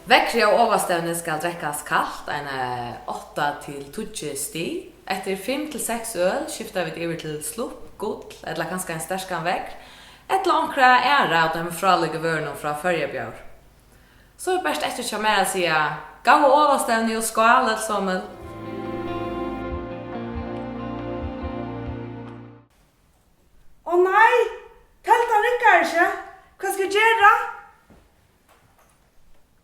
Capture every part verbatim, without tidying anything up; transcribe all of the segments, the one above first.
Veðrið á Ovastavni skal drekkast kalt, eini átta til tíggju stig. Eftir fimm til seks øl skifta vit yvir til slupp, gull ella kanska ein sterkan veðr, ella onkra aðra av teimum frálíku vørunum frá Føroya Bjór. So er bert eftir hjá mær at siga: Góða Ovastavni og skál, øll somul! Ó nei, teldan riggar ikki. Hvat skal eg gera?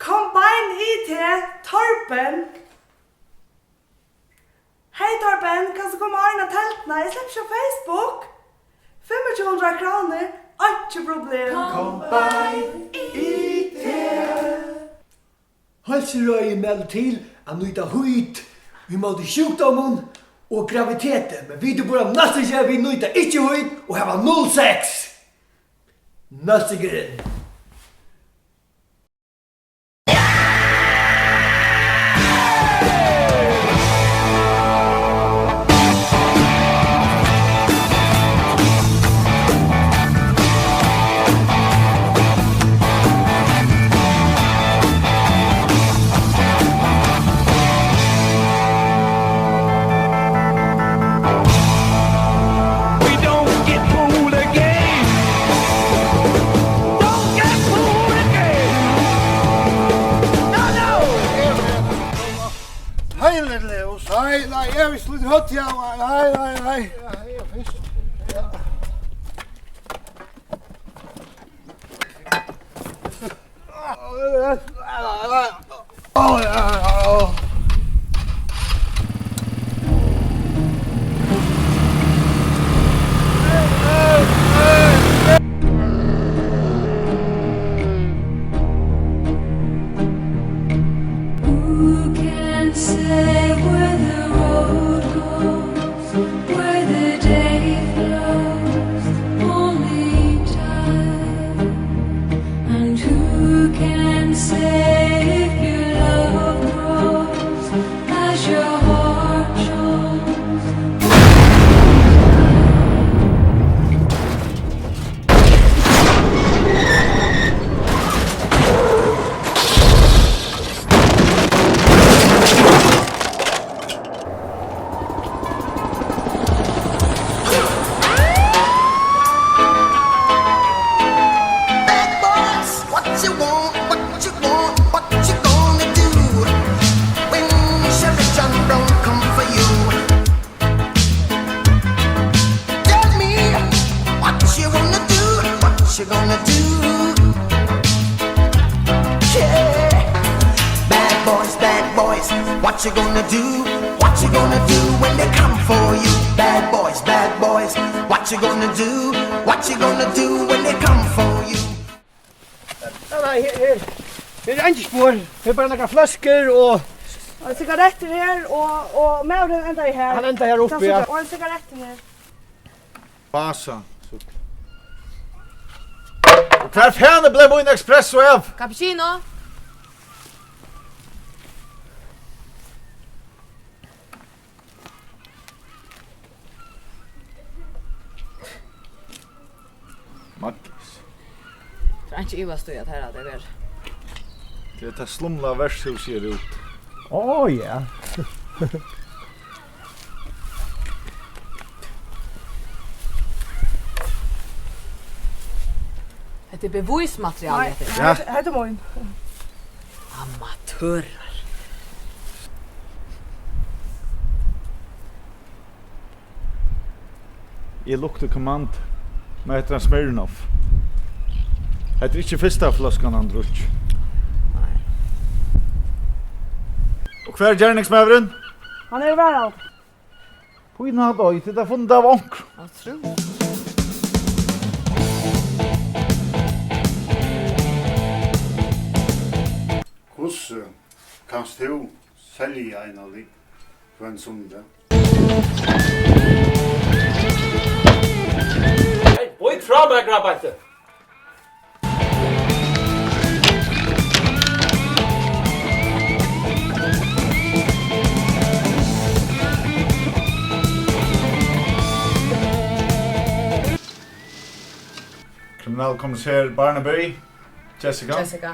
Combine I T, Torben. Hey Torben, kanst tú koma og ordna telduna? Eg sleppi ikki á Facebook. Fimmogtjúgu hundrað krónur, einki problem. Combine I T. Heilsuráðið mælir til at nýta hýt ímóti sjúkdómum og graviditeti, men vit eru bara næstan ikki, vit nýta ikki hýt og hava null sex. Næstingurin. We don't get fooled again. Don't get fooled again. No, no. Hei, Lille Leo. Hei, nei, eg vil slutte høyt, ja, nei, nei, nei. Who can say where the road goes? Where the day flows, only time. And who can say if your love grows as your heart shows? Bad boys, what you want, what you want, what you gonna do when Chevy John Brown come for you? Tell me what you wanna do, what you gonna do? Yeah. Bad boys, bad boys, what you gonna do? What you gonna do when they come for you? Bad boys, bad boys, what you gonna do? What you gonna do when they come for you? Nei, nei, her, her, her eru eingi spor. Her eru bara nakrar fløskur og... Og sigarettir her, og, og maðurin endaði her. Hann endaði her uppi, ja. Og ein sigarett her. Vasa. Og hvar fanin bleiv mín espresso av? Cappuccino. Magnus. Tað er ikki ivast í, at her er tað verið. Tað er tað slumla vertshúsið her úti. Ó, ja. Hetta er bevísmateriale, nei, hetta er. Nei, ja, hetta, hetta er mín. Amatørar. Eg lukti Command, men hetta er ein Smirnoff. Hetta er ikki fyrsta fløskan, hann drukki. Nei. Og hvar er gerningsmaðurin? Hann er í varðhaldi. Pína doy, tit hava funnið av onkrum. Ótrúligt. Hvussu kanst tú selja eina lúgvu hvønn sunnudag? Hey, bíð frá mær, grabbeiti! Kriminalkommissær Barnaby, Jessica. Jessica.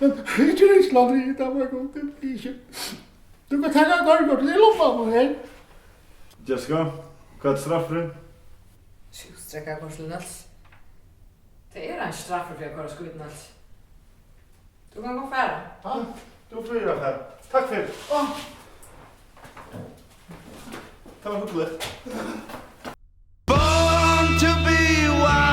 men ikki Rússlandi, tað var gott, ikki. Tú kanst taka koyrikort til London, hey? Jessica, hvat er straffurin? Tjúgvstrekkakoyrsla, Niels. Tað er ein straffur fyri at koyra skít, Niels. Tú kanst gott fara. Ja, tú fríur at fara. Takk fyri. Á. Tað var hugnaligt. Born to be wild.